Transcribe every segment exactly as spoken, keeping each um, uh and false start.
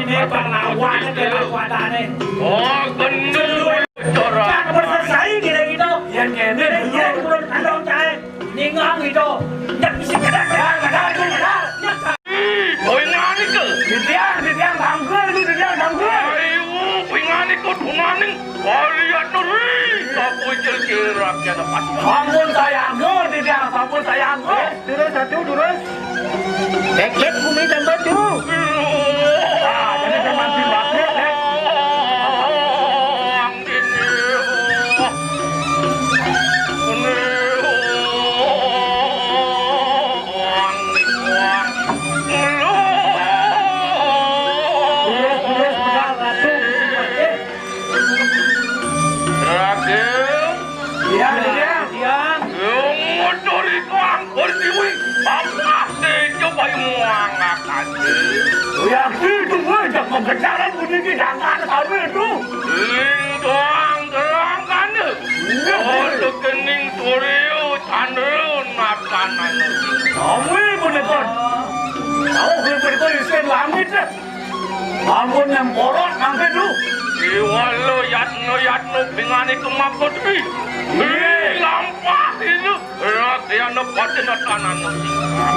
Ini pahlawan kekuatannya. Oh, bener. Kan selesai kira gitu. Yang kene, iya, turun kandang cai. Ningang itu. Ndak bisa kedar, kedar, kedar, kedar. Ih, boy ngani ke? Titiang, titiang tangkul itu, titiang tangkul. Ayo, boy ngani ke tunaning. Kalian neri, kapu cil-cil rakyat apa? Ampun sayangku, titiang, ampun sayangku. Terus satu, terus. Cek, cek, bumi tambah tuh. Ah, jadi teman si Bakri, eh. Raden. Iya, iya. Iya. Nguturi tuang pertiwi. Apa tejo bayu muang akan. Yang itu wajah kebenaran bunyi di tangan kami itu. Ling tuang terang kande. Iya, oh, iya. Tekening suryo candra natanan. Kami menekan. Kau menekan isin langit deh. Ampun yang porot nangke tu. Iwalo yatno yatno pingane kemaput wi. Iya. Ih, lampah itu. Rakyana patina tanana.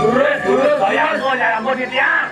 Terus, terus, bayar kau jalan kau di tiang.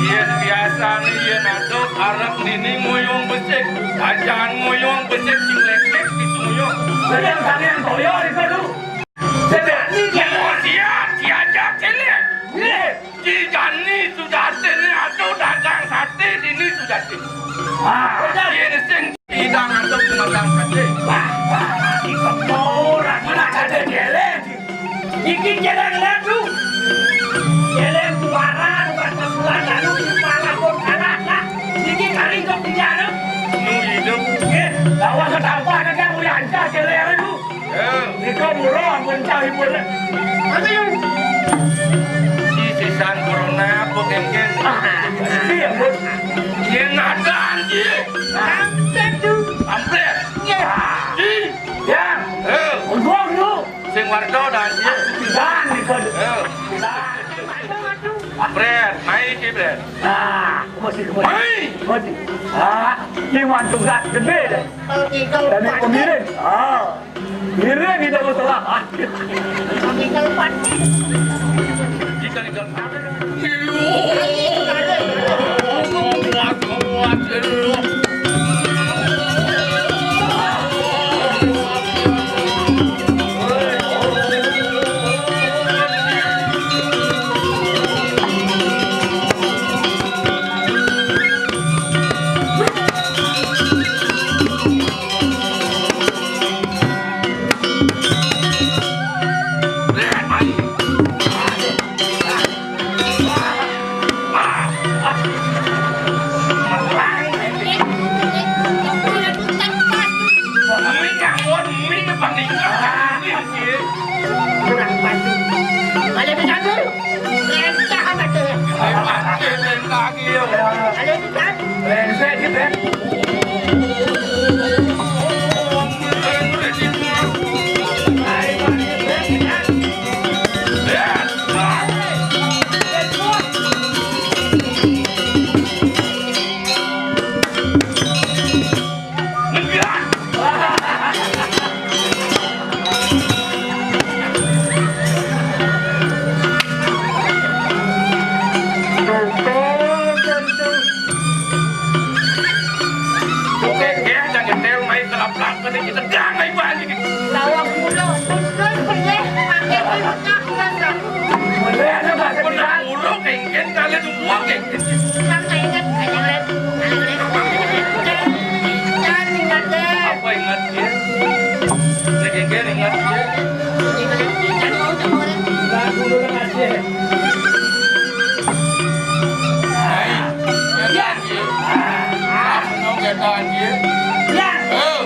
Yen biasane yen aduk arep nini nguyung besik, ajan nguyung besik sing lekek disuyung. Bener, sampeyan toyo iku, Lho. Sedek niki emosian diajak cilik. Nggih. Di Jani Sujatine atau dagang sate dini Sujati. Ah, yen sing idang atau pemasang sate. Wah, wah, iki ora kena sate dhewe. Iki celeng lebu. Celeng suara, bukan sebulan lalu di malah kok kalah lah. Iki kari kok dijana. Nu hidup. Nggih, bawa ketampah kan mulai ancah celeng itu. Eh. Nika murah ampun cah ibu. Apa yang? Di sisan corona apa kengken? Ah, iya, Bu. Yen ada anjir. Kampret tu. Kampret. Iya. Di. Ya. Eh. Untung lu. Sing warga dah anjir. Dan nika. Eh. Dan. Bret, mai iki, Bret. Nah, mesti, mesti. Mai. Mesti. Ah, ini mantu gak gede deh. Kalau tiga dari empat. Pemilik. Ah. Ini yang tidak masalah. Kalau tiga empat. Jika tidak. Niki kene ngat ye. Lagu lu ngat ye. Hai, ya, ya, ya. Ah, no, ya, ya. Ya. Oh.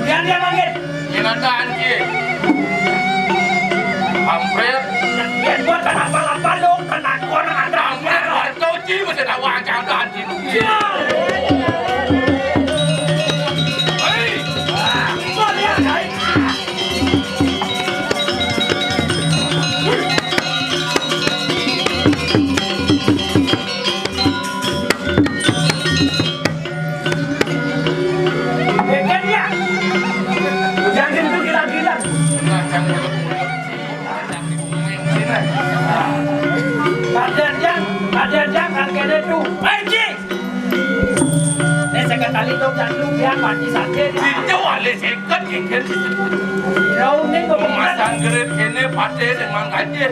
Yan dia manggil. Yan ada anjing. Kampret. Ya, gua kenapa-napa lu, kena gua ada. Kampret, warga uji, masih ada wajah ada anjing. Ya. Hei. Gua lihat, hai. Jangan itu gila-gila. Padan yang, padan yang kan kene tu. Hei, Ji! Ini sekali tu, jangan lu biar mati saja. Itu wali seket, gigit. Rau ni kau pemasang gerit ini, pakai dengan kaji.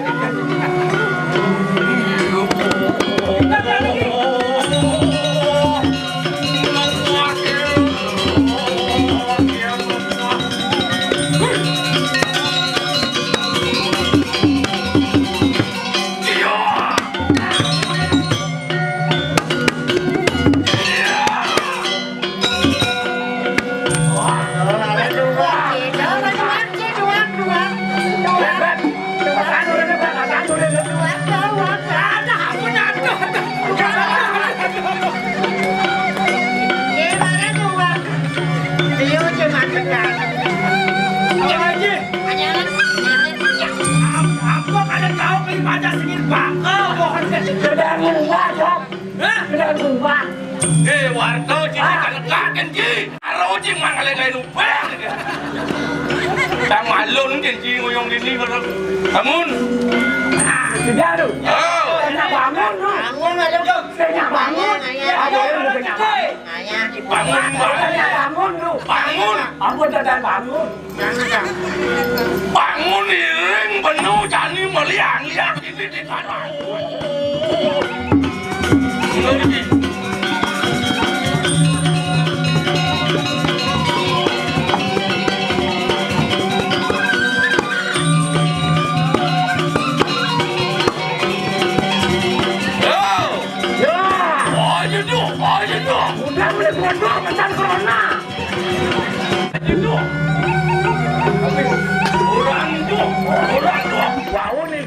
Apa aja? Apa ada kau pergi baca sengit bangka, pohon kecil. Sedang rumah, Dok. Hah? Sedang rumah. Eh, warga, Ji, ah, kan legakan, Ji. Aro, Ji, mangalai-ngalai numpang. Tang malun, Ji, Ji, ngoyong dini, baru. Bangun. Sudah, tu. Oh. Kena bangun, tu. Bangun, ayo, Dok. Kena bangun. Ayah. Apa yang kena bangun? Ayah. Bangun, bangun. Kena bangun, tu. Bangun. Apa dah bangun? Bangun iring benu jani meliang-liang ini di tanah. Yo! Ya. Oh, itu, oh, itu. Udah boleh bodoh, pesan corona. Orang itu, orang itu, bau nih.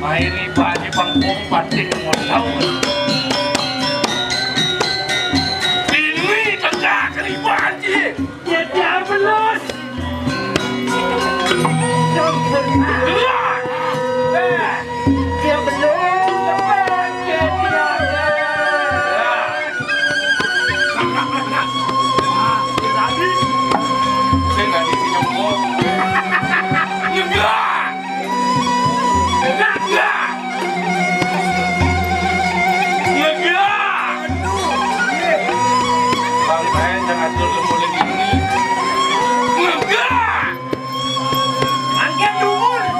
Mairi bani bangkong pating modal. Ini tegak ribaji. Ya, dia belus. Dia belus. Dia belus. Dia belus. Enggak! Enggak! Enggak! Bang, saya jangan dulu mulai gini. Enggak! Angkat dulu.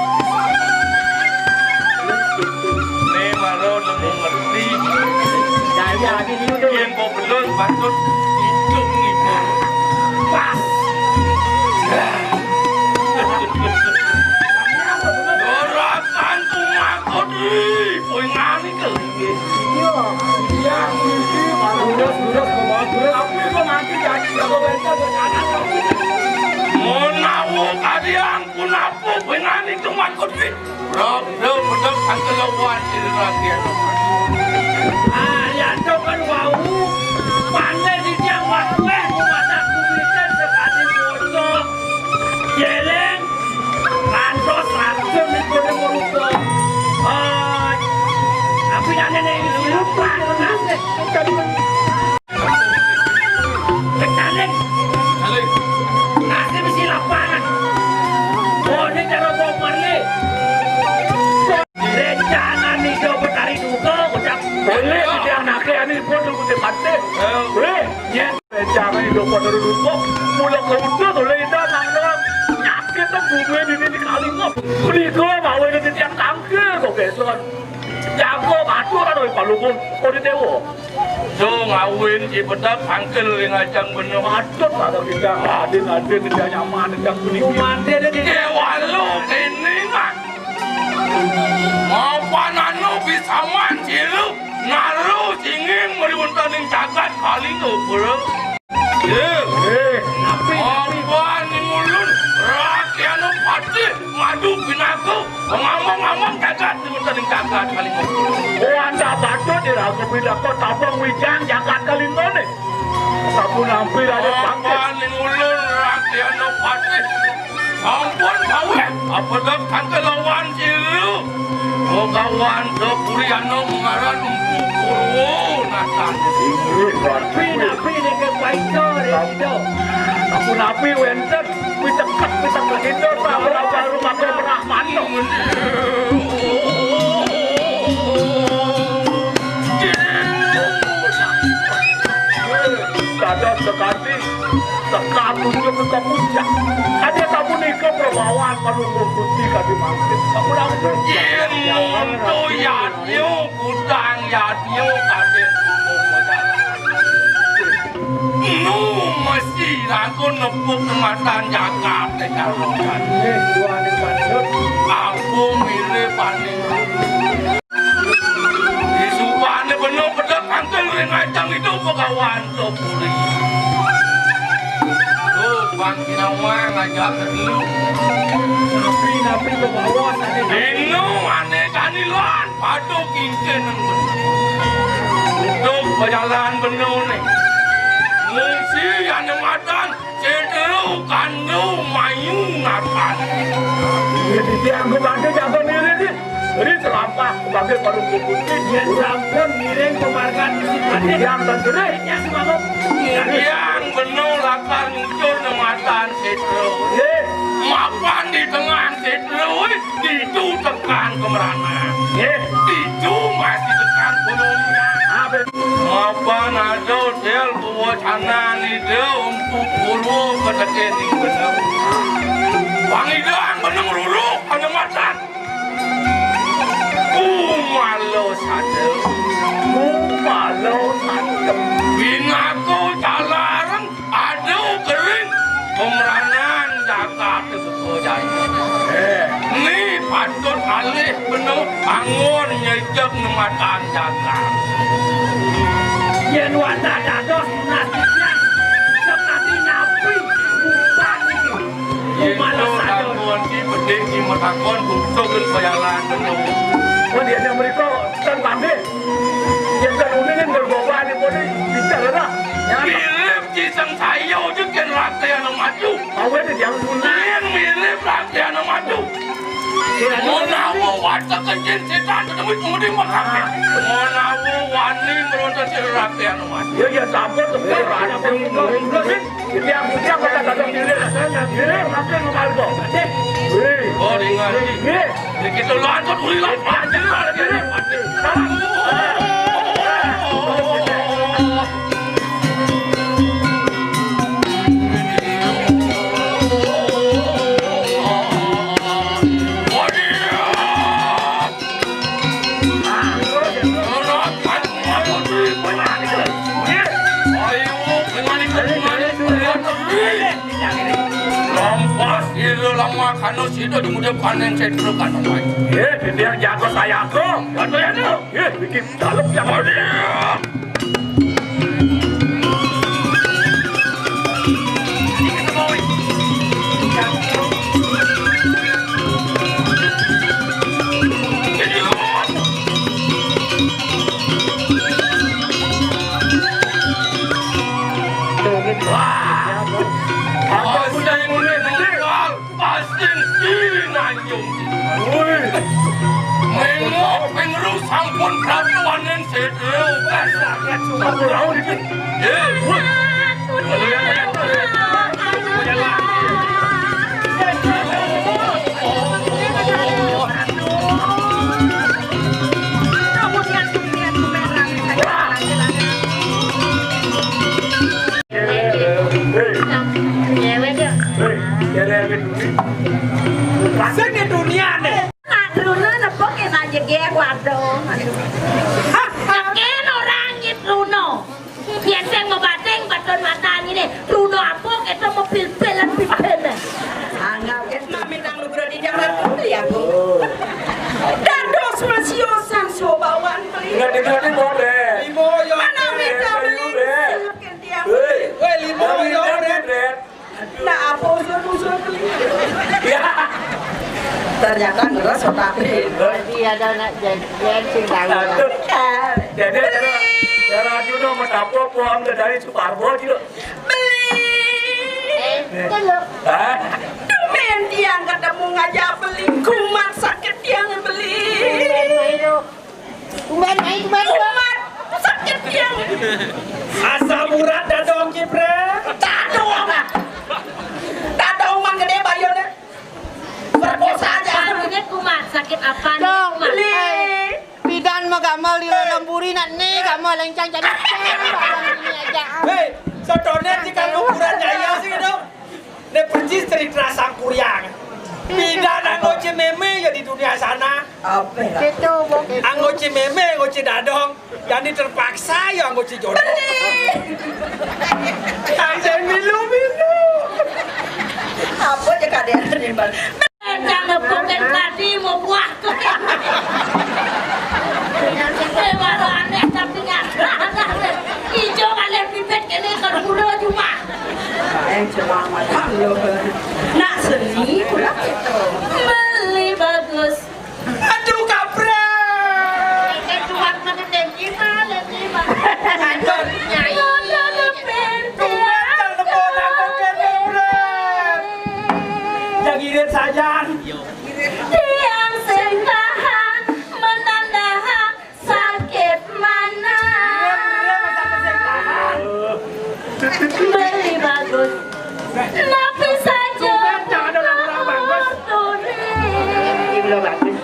Ngani cuma kudu. Bro, bro, bro, angkel lawan si Rakyat. Ah, ya, to kan wau. Pandai di tiang wakil, rumah tak kumitan sekali bocor. Jeleng, kantos, racun, di kode merupa. Ah, aku yang nenek ini lupa, nasib. Kecalin. Nasib si lapangan. Oh, ini cara Bob Marley. Rencana nih, Joe, Betari juga, ucap. Boleh, dia anaknya, ini pun lu kutip mati. Boleh, ya. Rencana ini udah pada duduk, mulai ke udah, mulai dah, nang, nang. Nyakit tuh, gue di, di, di kali, kok. Beli gue, mau ini di tiang tangkil, kok, besok. Jago batur kan oi palungun, kok di dewo. So ngawin si Bedap angkel ring ajang bener. Aduh, ada kita adin-adin, dia nyaman, dia kuning. Umante deh di dewa lu ini mah. Mapan anu bisa mancilu, naru singing meriwentaning jagat kali tuh, bro. Ye. Eh, napi, napi? Apa ning ulun? Rakyat anu patih ngadu pinaku. Ngomong-ngomong jagat, ning jagat kali ngomong. Oh, anda patut diragu pinaku tabang wijang jagat kali ngone. Sapu nampi raja. Apa ning ulun? Rakyat anu patih. Ampun, gawe. Apa dak tangke lawan silu? Begawan ke puri anu ngaran Empu Purwo, Natan. Inggih, Wan. Pina, pina ke paicor, ya, Ido. Aku napi wenten, piteket, piteket Ido, sabar-sabar rumah ke merah mantuk. Dados sekali. Teka tunjuk ke puncak. Ada tamu nika perbawan malungguh putih kadi mangkit. Kamu dah. Yen monto yadnya, kutang yadnya, kadi sumur pejalan. Nu mesti lagu nepuk kematan jagat, eh, kalau kan. Eh, dua ni patut. Aku milih paling. Isupane beno pedek angkel ring ajang idup Begawan Topuri. Tuh, Bang Kinawang ngajak ke dulu. Napi-napi bebawa tadi. Dino ane kanilan, paduk kingke nang beno. Idup bejalan beno ne. Ngungsi ane madan. Cedera kandu mayu napan. Iya, titi anggo bangke jago nire, di. Ri selampah sebagai palu putih. Iya, sampun ngiring kemargan isi pati. Yang tenggere. Yang semangat. Yang beno lakar ngucur nematan cedera. Iya. Mapan di tengah cedera, wis. Ditu tekan kemeranan. Nggih. Ditu masih tekan kolonial. Apa? Mapan ada del kewacanan ide untuk purwo ketekening beneng. Pangidang beneng ruru, penematan. Kumalo sadel. Kumalo sadel. Binaku jalareng. Aduh, kering. Pemeranan jagat itu kejadian. Eh. Ni patut alih beno bangun nyejek nematan jagat. Yen wanda dados nasibnya sekali napi bukan iki. Yen malah to saya. Takon ki bedik ki metakon butuh bayalan beno. Oh, dia yang mereka kan pandai. Yen kan uning kan berbawa ni boleh bicara lah. Ya. Mirip kisang saya aja kan rakyat yang maju. Awalnya dia uning. Yen mirip rakyat yang maju. Iya. Menawa watak kencing setan ketemu pengemudi makan. Menawa wani meronta si rakyat yang maju. Ya, ya, sabar, sabar. Iya, ada pengemudi. Ini aku siapa tak ada pilih. Pilih, nanti ngomong kok. Pilih. Oh, ringan. Pilih. Begitu lanjut, ulilah. Pilih. Lampas ira lama kano sida di muda panen setra kano mai. Eh, dia jago saya ko. Jago ya tu. Eh, bikin dalam jago. Aduh. Woi, mengok, mengerus, sampun prabu wanen sedeu. Sampun lawan iki. Eh, woi. Sing di dunia nih. Nak Truna nepuk enak jeger, waduh. Aduh. Hah? Kena orang nyit Truna. Biasa mau bating, baton mata ini. Truna apa? Kita mau pil-pilan, pil-pilan. Anggap, guys, mami nang nugra di jalan beli aku. Dados masiosan sobawan beli. Ingat, ingat, ingat, Bre. Limo, yo, mana Bre, minta beli? Bre. Silakan tiang. Hei. Weh, limo, yo, Bre. Bre. Nah, apa usul-usul beli? Ya. Ternyata ngeres otak. Jadi ada nak janjian sing tahu. Aduh. Jadi, cara, cara Juno metapo, puang dari Suparbo, gitu. Beli. Eh, tunggu. Hah? Tumben tiang ketemu ngajak beli. Kumat sakit tiang beli. Tumben main, tumben, tumben. Kumat sakit tiang. Asam urat dadong, Kipre. Dadong, ah. Dadong mang gede bayone. Perkosa aja. Ini kumat, sakit apa nih? Dong, kumat. Beli. Pidan mah gamal di dalam buri, nak nih gamal lencang jadi. Hei, sotonet di kanggo kurang jaya sih, dong. Nek persis cerita Sangkuriang. Bida nang ngoce meme ya di dunia sana. Apa ya? Itu, Bu. Anggo ce meme, anggo ce dadong. Jadi terpaksa ya anggo ce jodoh. Beli. Yang saya milu-milu. Apa aja kadang nimbal. Jangan bukan tadi mau buah. Eh, baru aneh tapi nyata. Ijo kalih bibit kene ke gula cuma. Eh, cuma makan lo. Nak seni, kurang itu. Beli bagus. Aduh, kaprek. Eh, tuan mengendeng gimana, gimana? Aduh, nyai. Tuan, jangan bola, kaprek. Yang irit saja. Tiang sing tahan, menandahan, sakit mana? Beli bagus. Napi saja. Jangan ada orang-orang bagus. Ini belum bagus.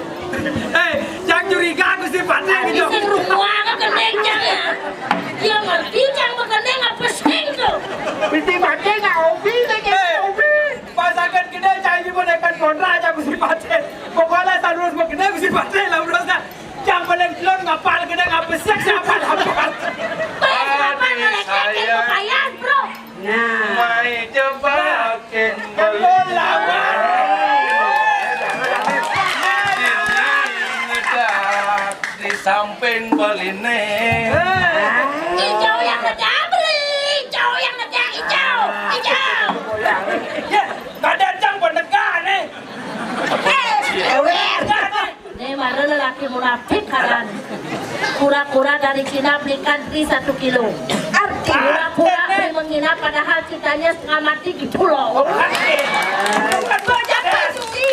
Eh, jangan curiga aku si Patih gitu. Sing rumah kekening jangan. Dia ngerti jangan kekening apa sing tuh. Mesti Patih nggak hobi, nggak hobi. Pasakan gede cai di bonekan kontra aja aku si Patih. Pokoknya terus begede aku si Patih lah, bro. Yang paling telur ngapal gede ngapesek siapa lapar. Bayar apa? Kalau cek itu bayar, bro. Nah. Mai jebakin beli. Lawan. Di samping beline. Hijau yang kerja beli, hijau yang kerja hijau, hijau. Ya, badan cang penegak nih. Eh, ewer. Nih, mana lelaki munafik karan. Pura-pura dari Cina belikan tri satu kilo. Arti pura-pura beli menginap padahal citanya setengah mati gitu loh. Bocah pasti,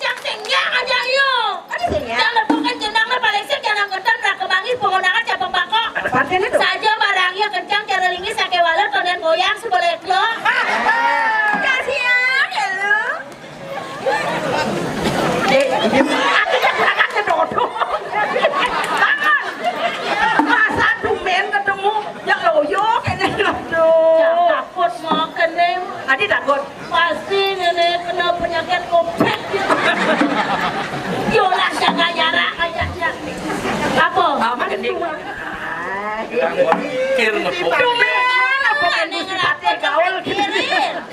cang sing nyak aja, yo. Ada sih, ya? Jangan bukan jenang lah, paling sih jangan ketan, nak kemangi, pengonangan, capang bako. Paten itu. Saja barangnya kencang, cara lingis, sake waler, tonden goyang, sebelah lo. Kasihan ya lu. Eh, iya. Aku kan berangkat ke Dodo. Bangun. Masa tumben ketemu, ya loyo, kayaknya loyo. Jangan takut, mau kening. Adi takut. Pasti nenek kena penyakit covid. Yolah, jaga jarak aja, ya. Apa? Apa, Gending? Pikir nepuk. Tumben apa kan Gusti Patih gaul gitu.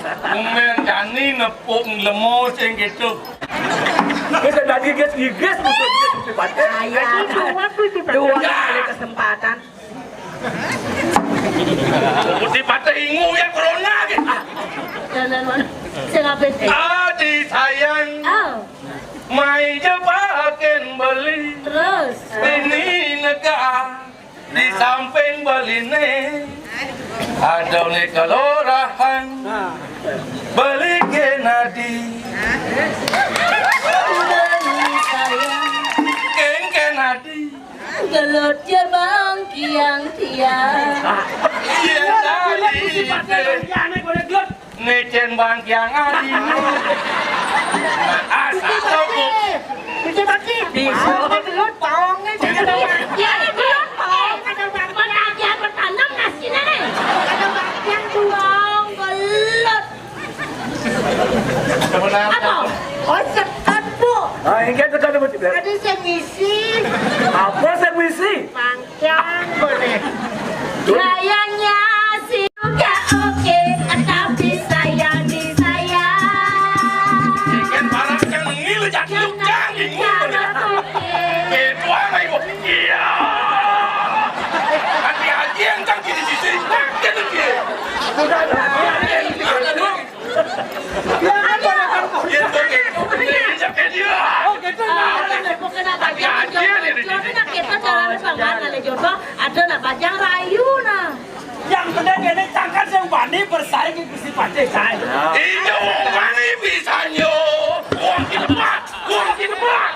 Tumben jani nepuk lemo sing gitu. Kita tadi guys, guys, Gusti Patih. Ayah. Dua kali kesempatan. Putih patah ingu ya corona gitu. Dan, dan mana? Sing apa sih? Adi sayang. Oh. Mai jebakin beli. Terus. Ini negara di samping beline. Ada oleh kelurahan. Beli genadi. Gelut jebang kiang tiang. Iya, tadi. Ngecen bangkiang adinu. Asa toko. Bisa bagi. Bisa. Gelut paongnya, jangan ada bangkiang. Gelut paong. Ada bangkiang. Mana aja bertanam nasinya nih. Ada bangkiang tuang, gelut. Apa? Oh, sekat, Bu. Ah, ingat sekat, Bu. Tadi saya ngisi. Apa saya ngisi? Bangkiang, Bu, nih. Gayanya sih juga oke, tapi saya di saya. Ikan barang yang ngilu jatuh, jangan bingung, Bu. Itu apa, Ibu? Iya. Hati-hati yang kaki di sisi, makin dia. Sudah, sudah. Iya, iya, iya. Iya, iya, iya. Oh, gitu. Nah, pokoknya apa aja, Jodoh, kita jalan sama kali, Jodoh. Ada nak bajang rayu, nah. Yang penting ini cangkat yang wani bersaing di Gusti Patih, Cai. Iya, wong wani bisa nyo. Wong kita Wong kinepak,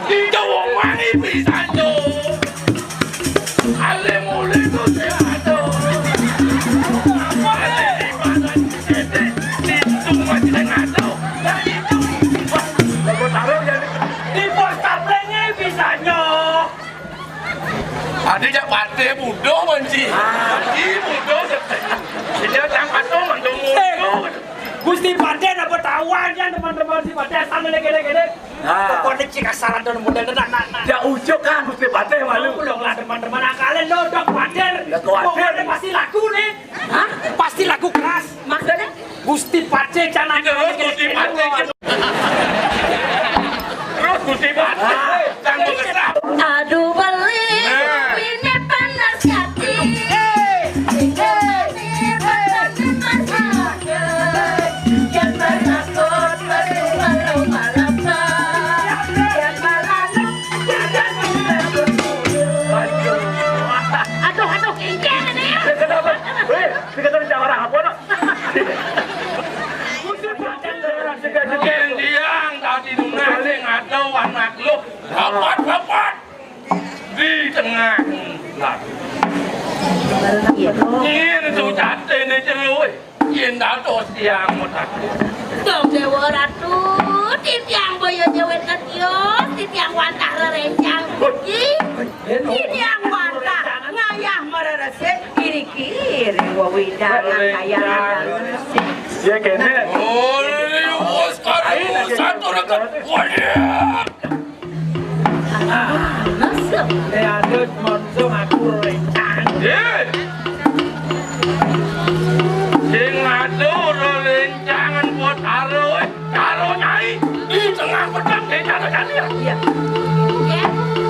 kita wong wangi pisan, Cuk. Ale mule kok sing ado. Ale di mana titik, di semua kita ngaco. Dari itu. Kok taruh ya? Di pos kaplenge pisan, Cuk. Ade jak pate budo manci. Iki budo. Dia cang patung untuk mudo. Gusti Patih napa tawon, yen teman-teman si Patih asal ngene-ngene. Nah. Pokoknya cik asaran dan model tenan, nak, nak. Ya, ujuk kan, Gusti Patih malu. Ulang lah, teman-teman, akalin lo, dok, Patih. Ya, kuatir. Pokoknya pasti laku nih. Hah? Pasti laku keras. Maksudnya? Gusti Patih, jangan. Iya, Gusti Patih. Terus Gusti Patih, jangan mengesah. Aduh, beli, nah. Ini panas hati. Ini panas hati. Aduh, aduh, ini ya. Kenapa? Weh, kita tuh orang apa, nak? Yang diang tadi nunah sing ada anak lu. Rapat, rapat. Di tengah. Lah. Iya. Ini tuh jatene jero. Yen dados tiang mutak. Dong Dewa Ratu, titiang boyo jewet ketios, titiang wantah rerencang. Ih, titiang wantah ngayah mereresik kiri-kiri wewidangan kaya. Ya kene. Oh, wis karo satu reket. Wah. Panas ya? Eh, ada manusia ngatur rencang. Eh. Sing ngatur rencangan buat aro, eh. Karo nyai di tengah pedang, eh, cara nyai ya. Iya. Ya,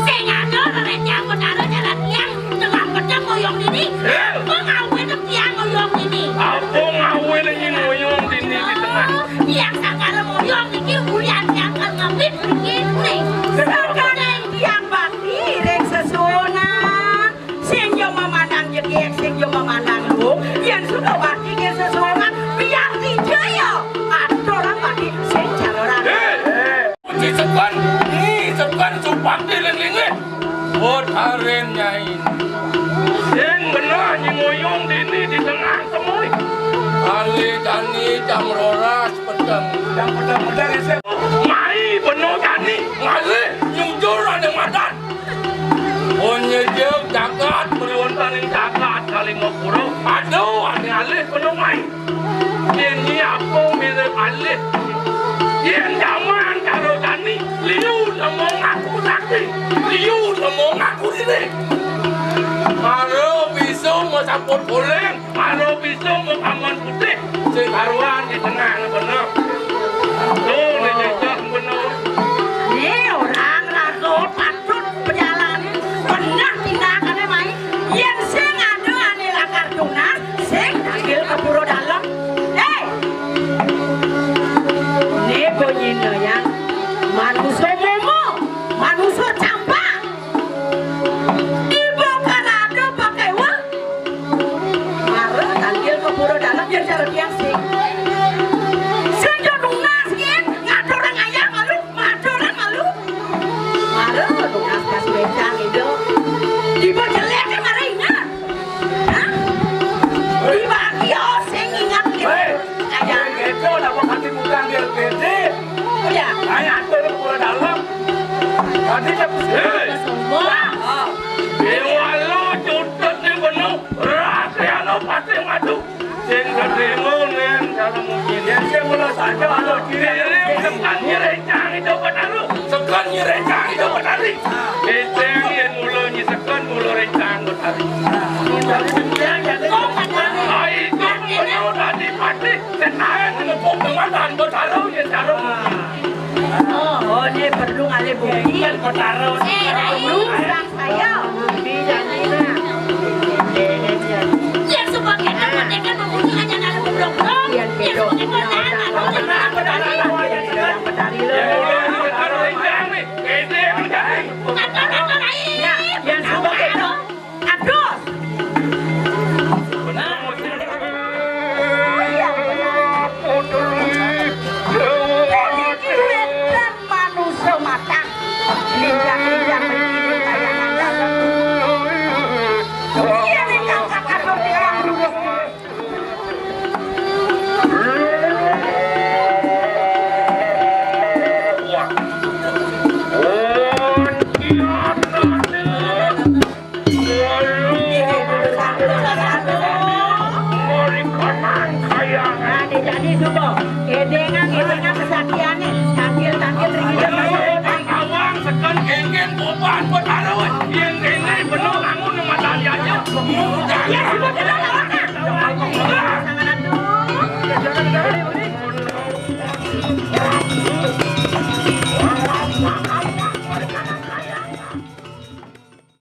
sing ngatur rencang buat aro cara tiang tengah pedang ngoyong dini. Eh. Mau ngawin tiang ngoyong dini. Apa ngawin ini ngoyong dini di tengah? Tiang sangkara ngoyong iki ulian tiang kan ngambit iki ning. Sakane tiang bakti ring sesuunan. Sing yo mamandang jegeg, sing yo mamandang luhung. Yen suka bakti ring sesuunan, biar dijaya. Atur bakti sing jalaran. Hei, hei. Disekan, disekan sumpah diling-lingi. Bot aren nyai. Sing bener nyingoyong dini di tengah semui. Ali jani jam rolas peteng. Jam peteng-peteng isih. Mai beno jani ngalih nyujur ane madan. Onyejeg jagat, meriwontaning jagat Kalingapura. Aduh, ane alih beno mai. Yen nyi apa mirip alih. Yen jaman karo tani, liu nemu ngaku sakti, liu nemu ngaku diri. Mara bisa masampun guling, mara bisa mapaman putih, sing karuan di tengah bener. Tuh, di jejak bener. Ni orang raga patut penyalahan, bener tindakane mai. Yen sing ada ane lakar tunas, sing tagil ke pura dalem. Hei! Ini bunyinya ya. Manusia momo, manusia campak. Ibu karado pakai wah. Mara tagil ke pura dalem, yen cara biasa. Sing yo tunas, yen ngatur Adi, hei. Déwa lo cutet né beno, rakyat lo pati madu. Sing gedéngon yén cara mungkin. Yén sing mula saja lo kirim. Kirim tekan nyiréncang itu Betara. Sekan nyiréncang itu Betari. Kita yén mula nyi sekan, mula réncang Betari. Ai, itu beno dadi pati. Sing aé ngepung teman Betara yén cara mungkin. Oh, ini perlu ngalih bukti. Kan Betara. Eh, Rai. Perlu. Ayo. Bukti janji, nah. Yang suka kita merdeka membunuh aja ngalih goblok. Yang suka kita tahan, tahan, tahan, tahan. Yang suka kita. Aduh. Manusa matang. Linjak-linjak mriki kayangan dalem. Iya, ning kangkang atur tiang lurus. Nah, dijadi suba. Edengang, edengang kesaktiané. Tangkil, tangkil, ring ida. Awang seken kéngkén boban Betara wé. Yén kéné beno kamu nematan jaja. Ya, suba kita lawan. Sangat aduh.